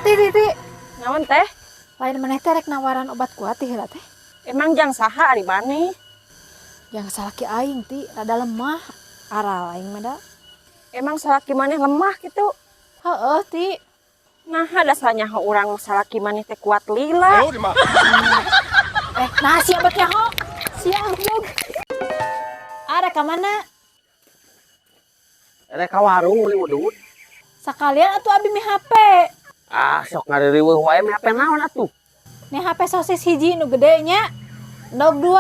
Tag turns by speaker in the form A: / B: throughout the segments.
A: Ti ti ti.
B: Naon teh?
A: Lain maneh teh rek nawaran obat kuat ti heula teh.
B: Emang jang saha ari maneh?
A: Jang salaki aing ti rada lemah. Aral aing mah da.
B: Emang salaki maneh lemah kitu?
A: Heeh ti.
B: Nah, da sanyaho urang salaki maneh teh kuat lila.
A: Nah sia bet nyaho. Sia goblok. Arek ka mana?
C: Rek ka warung meuli udud.
A: Sakalian atuh abi mi HP.
C: Ah, sok ngaririweuh wae mi HP naon atuh?
A: Nih HP sosis hiji nu gede nya. Endog 2.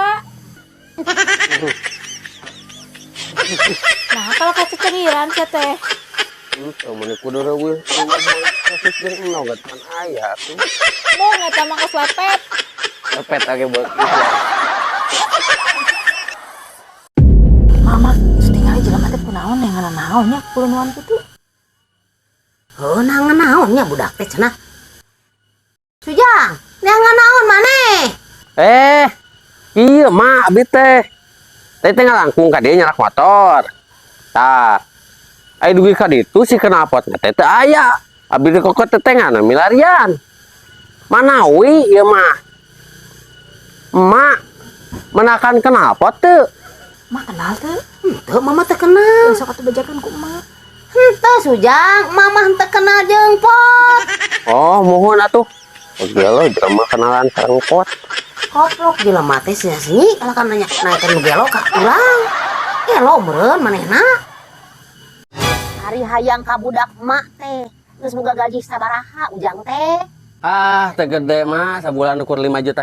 A: Nah, kalau kacecengiran sia teh.
C: Henteu meuni kudu reuweuh sosis jeung endog pan aya atuh.
A: Mung eta mah geus lepet.
C: Lepet age beuki.
A: Mama, tinggal jelema teh kunaon yang naon nya kulenuan kitu.
D: Heuh, naon nya budak teh cenah. Sujang, neangan naon maneh?
C: Iya mak abi teh. Teh teh ngalangkung ka dieu nyarak motor. Tah. Ai dugi ka ditu si knalpot teh teu aya. Abi teh kokot teh tengahna milarian. Manawi ieu mah. Emak menakan knalpot teu?
A: Mak kenal teu?
D: Henteu, mama teu kenal.
A: Besok atuh bejakeun ku emak.
D: Henteu Sujang, mama henteu kenal jeung pot.
C: Oh, mohon atuh. Gelo jelema kenalan sareng pot.
D: Koplok jelema teh sia-sia kalau kan nanya naikeun nu gelo ka urang. Gelo meureun manehna. Ari hayang ka budak emak teh, geus boga gaji sabaraha Ujang teh?
C: Ah, teu gede mah, sabulan ukur 5,5 juta.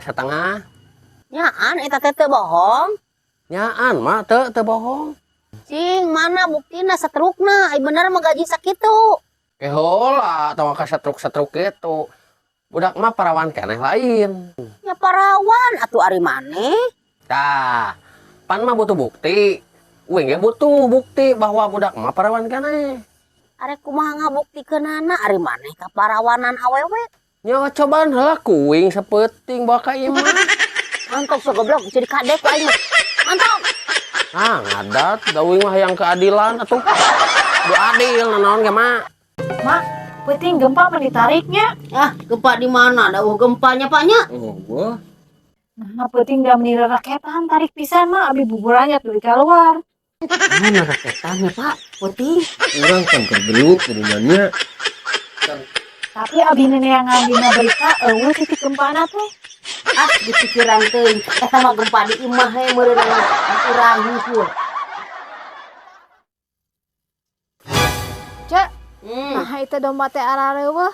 D: Nyaan eta teh teu bohong.
C: Nyaan mah teu teu bohong.
D: Cing, mana buktina setrukna? Ai bener mah gaji sakitu.
C: Kehola tong ka setruk-setruk kitu. Budak mah parawan keneh lain.
D: Ya parawan atuh ari maneh.
C: Tah, pan mah butuh bukti. Uing ge butuh bukti bahwa budak mah parawan keneh.
D: Arek kumaha ngabuktikeunana ari maneh ka parawanan awewe?
C: Nya cobaan heula kuing sapeuting bawa ka imah.
D: Mantap so goblok jadi kadek ku aing mah. Mantap.
C: Ah, ngadat da uing mah hayang keadilan atuh. Du adil nanaon ge mah.
A: Mak, peuting gempa mah ditariknya.
D: Ah, gempa di mana? Da eueuh gempanya Pak nya.
C: Oh, wah.
A: Nah, peuting da meuni raketan tarik pisan mah abi buburannya tuh keluar.
D: Mana raketannya Pak? Peuting.
E: Urang kan tergelut geuningannya.
A: Tapi abi neneangan dina berita eueuh titik gempana teh.
D: Ah, di pikiran teuing. Eta mah gempa di imah we meureun urang hungkul.
A: Cek, nah itu domba teh arareuweuh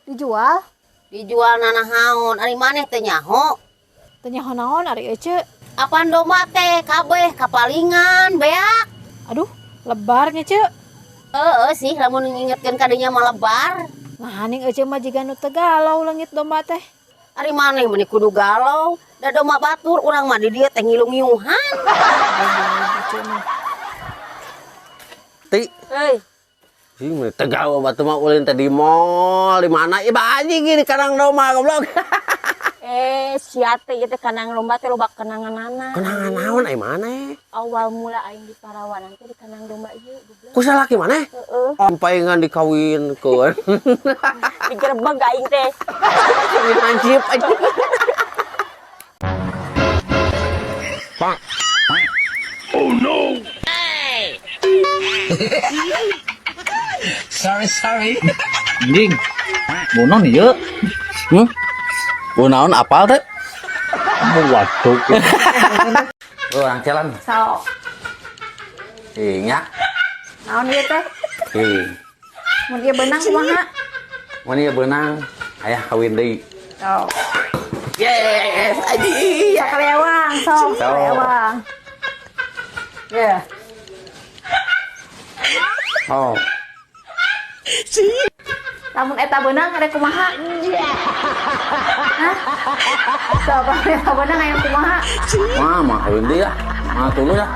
A: dijual?
D: Dijual nanahaon? Ari maneh teh nyaho?
A: Teu nyaho naon ari ece?
D: Apaan domba teh kabeh kapalingan beak.
A: Aduh, lebarnya cek.
D: Heeh sih, lamun ngingetkeun ka dinya mah lebar.
A: Nah, ning ece mah jiga nu teu galau leungit domba teh.
D: Ari maneh meuni kudu galau, da domba batur urang mah di dieu teh ngilu-ngiuhan.
C: Ti.
B: Heuy.
C: Sing meuni teu galau batu mah ulin teh di mall, di mana ieu anjing di kandang domba goblok.
B: Sia teh ieu teh kandang domba teh loba kenanganana.
C: Kenangan naon ai maneh?
B: Awal mula aing di parawanan teh di kandang domba ieu goblok.
C: Ku salaki maneh?
B: Heeh.
C: Sampaian dikawinkeun.
B: Digerebeg aing teh.
C: Kawin hansip anjing.
E: Pak. Oh no.
F: Sorry, sorry. Anjing. Bonon ieu.
C: Naon apal teh?
F: Waduh.
C: Urang jalan.
A: Sok.
C: Ih, nya.
A: Naon ieu teh?
C: Ih.
A: Mun ieu beunang kumaha?
C: Mun ieu beunang, aya kawin deui.
A: Sok.
C: Yes, anjing.
A: Sakalewang, sok, sakalewang. Ya.
C: Oh.
A: Lamun eta beunang rek kumaha? Hah? Sok, lamun eta beunang aya kumaha?
C: Wah, mah kawin deui ah. Mah tuluy ah.